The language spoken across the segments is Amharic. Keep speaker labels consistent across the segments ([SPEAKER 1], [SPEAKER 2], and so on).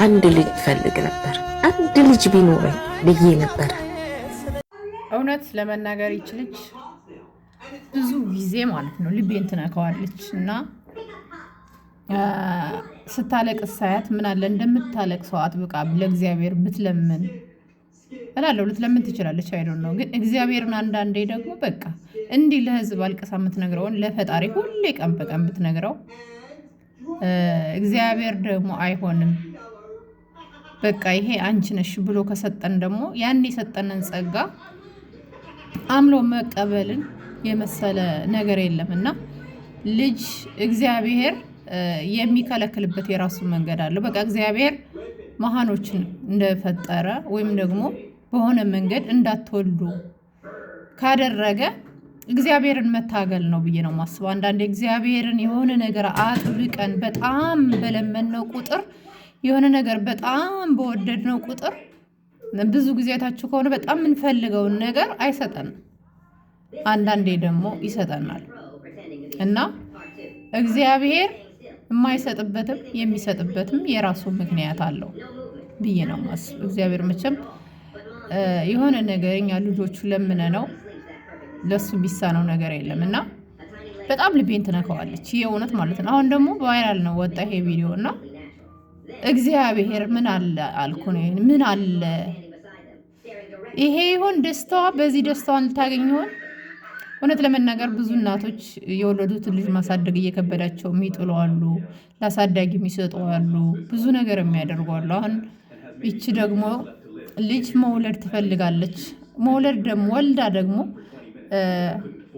[SPEAKER 1] አንድ ልጅ እፈልግ ነበር። አንድ ልጅ ቢኖረኝ ብዬ ነበረ።
[SPEAKER 2] እውነት ለመናገር ይች ልጅ ብዙ ጊዜ ማለት ነው ልቤን ትነካዋለች እና ስታለቅስ ሳያት ምን አለ እንደምታለቅሰው አጥብቃ ለእግዚአብሔር ብትለምን እላለሁ። ልትለምን ትችላለች፣ I don't know። ግን እግዚአብሔርን አንዳንዴ ደግሞ በቃ እንዲህ ለሕዝብ አልቅሳ የምትነግረውን ለፈጣሪ ሁሌ ቀን በቀን ብትነግረው እግዚአብሔር ደግሞ አይሆንም በቃ ይሄ አንቺ ነሽ ብሎ ከሰጠን ደግሞ ያን የሰጠንን ጸጋ አምኖ መቀበልን የመሰለ ነገር የለም። እና ልጅ እግዚአብሔር የሚከለክልበት የራሱ መንገድ አለው። በቃ እግዚአብሔር መሀኖችን እንደፈጠረ ወይም ደግሞ በሆነ መንገድ እንዳትወልዱ ካደረገ እግዚአብሔርን መታገል ነው ብዬ ነው የማስበው። አንዳንዴ እግዚአብሔርን የሆነ ነገር አጥብቀን በጣም በለመነው ቁጥር፣ የሆነ ነገር በጣም በወደድነው ቁጥር፣ ብዙ ጊዜ አይታችሁ ከሆነ በጣም የምንፈልገውን ነገር አይሰጠንም። አንዳንዴ ደግሞ ይሰጠናል። እና እግዚአብሔር የማይሰጥበትም የሚሰጥበትም የራሱ ምክንያት አለው ብዬ ነው የማስበው። እግዚአብሔር መቼም የሆነ ነገር እኛ ልጆቹ ለምነ ነው ለሱ የሚሳነው ነገር የለም። እና በጣም ልቤን ትነካዋለች የእውነት ማለት ነው። አሁን ደግሞ viral ነው ወጣ ይሄ ቪዲዮ። እና እግዚአብሔር ምን አለ አልኩ፣ ምን አለ ይሄ ይሆን ደስታዋ? በዚህ ደስታዋን ልታገኝ ይሆን? እውነት ለመናገር ብዙ እናቶች የወለዱትን ልጅ ማሳደግ እየከበዳቸው የሚጥሉ አሉ፣ ለአሳዳጊ የሚሰጡ አሉ፣ ብዙ ነገር የሚያደርጉ አሉ። አሁን ይቺ ደግሞ ልጅ መውለድ ትፈልጋለች። መውለድ ደግሞ ወልዳ ደግሞ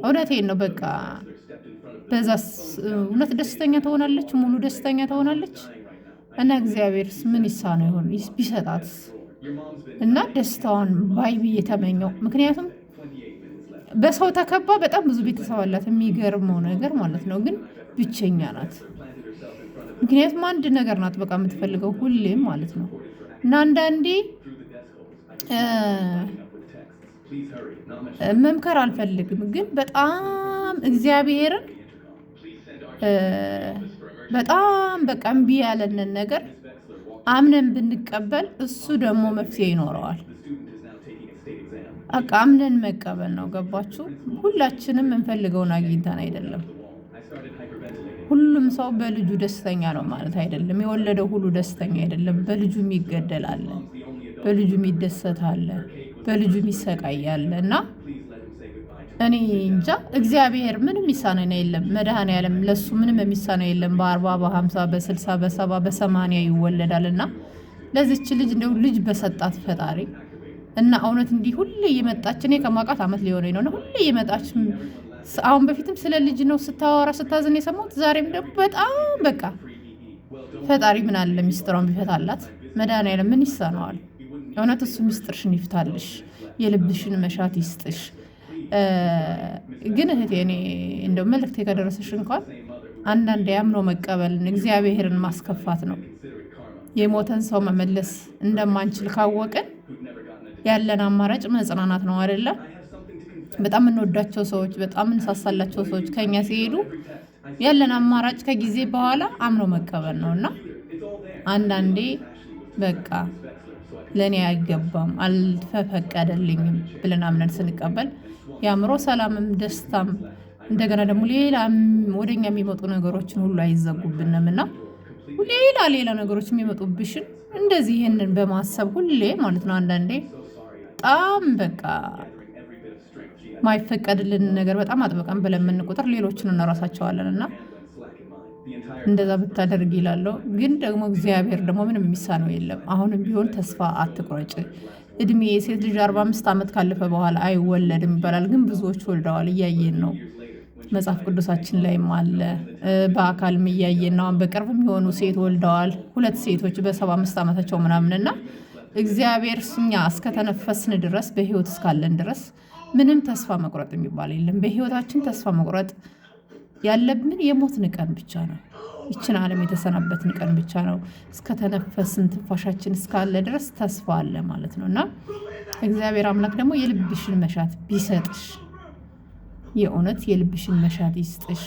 [SPEAKER 2] እውነቴን ነው በቃ በዛ እውነት ደስተኛ ትሆናለች፣ ሙሉ ደስተኛ ትሆናለች። እና እግዚአብሔርስ ምን ይሳነው ይሆን ቢሰጣትስ? እና ደስታዋን ባይ ብዬ ተመኘው። ምክንያቱም በሰው ተከባ በጣም ብዙ ቤተሰብ አላት፣ የሚገርመው ነገር ማለት ነው። ግን ብቸኛ ናት። ምክንያቱም አንድ ነገር ናት በቃ የምትፈልገው ሁሌም ማለት ነው። እና አንዳንዴ መምከር አልፈልግም፣ ግን በጣም እግዚአብሔርን በጣም በቃ እምቢ ያለንን ነገር አምነን ብንቀበል እሱ ደግሞ መፍትሄ ይኖረዋል። በቃ አምነን መቀበል ነው። ገባችሁ? ሁላችንም የምንፈልገውን አግኝተን አይደለም። ሁሉም ሰው በልጁ ደስተኛ ነው ማለት አይደለም። የወለደው ሁሉ ደስተኛ አይደለም። በልጁ የሚገደል አለ፣ በልጁ የሚደሰት አለ፣ በልጁ የሚሰቃይ አለ። እና እኔ እንጃ፣ እግዚአብሔር ምንም የሚሳነው የለም። መድኃኔዓለም ለሱ ምንም የሚሳነው የለም። በ40፣ በ50፣ በ60፣ በ70፣ በ80 ይወለዳል። እና ለዚች ልጅ እንደው ልጅ በሰጣት ፈጣሪ። እና እውነት እንዲህ ሁሌ እየመጣች፣ እኔ ከማውቃት አመት ሊሆነኝ ነው፣ ሁሌ እየመጣች አሁን በፊትም ስለ ልጅ ነው ስታወራ ስታዝን የሰማሁት። ዛሬም ደግሞ በጣም በቃ ፈጣሪ ምን አለ ሚስጥሯን ቢፈታላት። መድኃኒዓለም ምን ይሳነዋል? እውነት እሱ ሚስጥርሽን ይፍታልሽ፣ የልብሽን መሻት ይስጥሽ። ግን እህቴ፣ እኔ እንደው መልእክቴ ከደረሰሽ እንኳን አንዳንዴ አምኖ መቀበልን እግዚአብሔርን ማስከፋት ነው። የሞተን ሰው መመለስ እንደማንችል ካወቅን ያለን አማራጭ መጽናናት ነው አይደለ? በጣም የምንወዳቸው ሰዎች፣ በጣም የምንሳሳላቸው ሰዎች ከኛ ሲሄዱ ያለን አማራጭ ከጊዜ በኋላ አምኖ መቀበል ነው። እና አንዳንዴ በቃ ለእኔ አይገባም፣ አልተፈቀደልኝም ብለን አምነን ስንቀበል የአእምሮ ሰላምም ደስታም እንደገና ደግሞ ሌላ ወደኛ የሚመጡ ነገሮችን ሁሉ አይዘጉብንም። እና ሌላ ሌላ ነገሮች የሚመጡብሽን እንደዚህ ይህንን በማሰብ ሁሌ ማለት ነው። አንዳንዴ በጣም በቃ ማይፈቀድልን ነገር በጣም አጥብቀን በለምን ቁጥር ሌሎችን እንረሳቸዋለን። እና እንደዛ ብታደርግ ይላለሁ። ግን ደግሞ እግዚአብሔር ደግሞ ምንም የሚሳነው የለም። አሁንም ቢሆን ተስፋ አትቁረጭ። እድሜ የሴት ልጅ 45 ዓመት ካለፈ በኋላ አይወለድም ይባላል። ግን ብዙዎች ወልደዋል፣ እያየን ነው። መጽሐፍ ቅዱሳችን ላይም አለ፣ በአካልም እያየን ነው። አሁን በቅርብ የሚሆኑ ሴት ወልደዋል፣ ሁለት ሴቶች በ75 ዓመታቸው ምናምን። እና እግዚአብሔር እኛ እስከተነፈስን ድረስ፣ በህይወት እስካለን ድረስ ምንም ተስፋ መቁረጥ የሚባል የለም። በህይወታችን ተስፋ መቁረጥ ያለብን የሞትን ቀን ብቻ ነው። ይችን ዓለም የተሰናበትን ቀን ብቻ ነው። እስከተነፈስን፣ ትንፋሻችን እስካለ ድረስ ተስፋ አለ ማለት ነው። እና እግዚአብሔር አምላክ ደግሞ የልብሽን መሻት ቢሰጥሽ፣ የእውነት የልብሽን መሻት ይስጥሽ።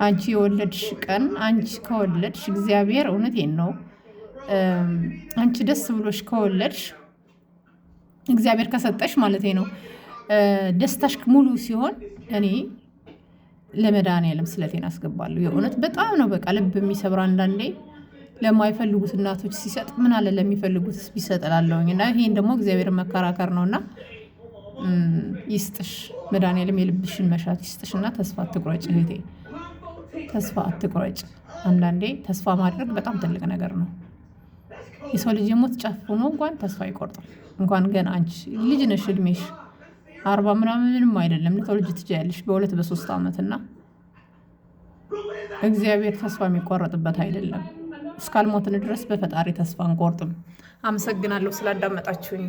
[SPEAKER 2] አንቺ የወለድሽ ቀን፣ አንቺ ከወለድሽ እግዚአብሔር እውነቴን ነው አንቺ ደስ ብሎሽ ከወለድሽ፣ እግዚአብሔር ከሰጠሽ ማለት ነው፣ ደስታሽ ሙሉ ሲሆን እኔ ለመድኃኒዓለም ስለቴን አስገባለሁ። የእውነት በጣም ነው በቃ ልብ የሚሰብር። አንዳንዴ ለማይፈልጉት እናቶች ሲሰጥ ምን አለ ለሚፈልጉት ቢሰጥ እላለሁኝ። እና ይሄን ደግሞ እግዚአብሔር መከራከር ነው። እና ይስጥሽ መድኃኒዓለም፣ የልብሽን መሻት ይስጥሽ። እና ተስፋ አትቁረጭ እህቴ፣ ተስፋ አትቁረጭ። አንዳንዴ ተስፋ ማድረግ በጣም ትልቅ ነገር ነው። የሰው ልጅ የሞት ጫፍ ሆኖ እንኳን ተስፋ አይቆርጥም። እንኳን ገና አንቺ ልጅ ነሽ፣ እድሜሽ 40 ምናምን ምንም አይደለም። ልትወልጂ ትችያለሽ በ2 በ3 ዓመት። እና እግዚአብሔር ተስፋ የሚቆረጥበት አይደለም። እስካልሞትን ድረስ በፈጣሪ ተስፋ አንቆርጥም። አመሰግናለሁ ስላዳመጣችሁኝ።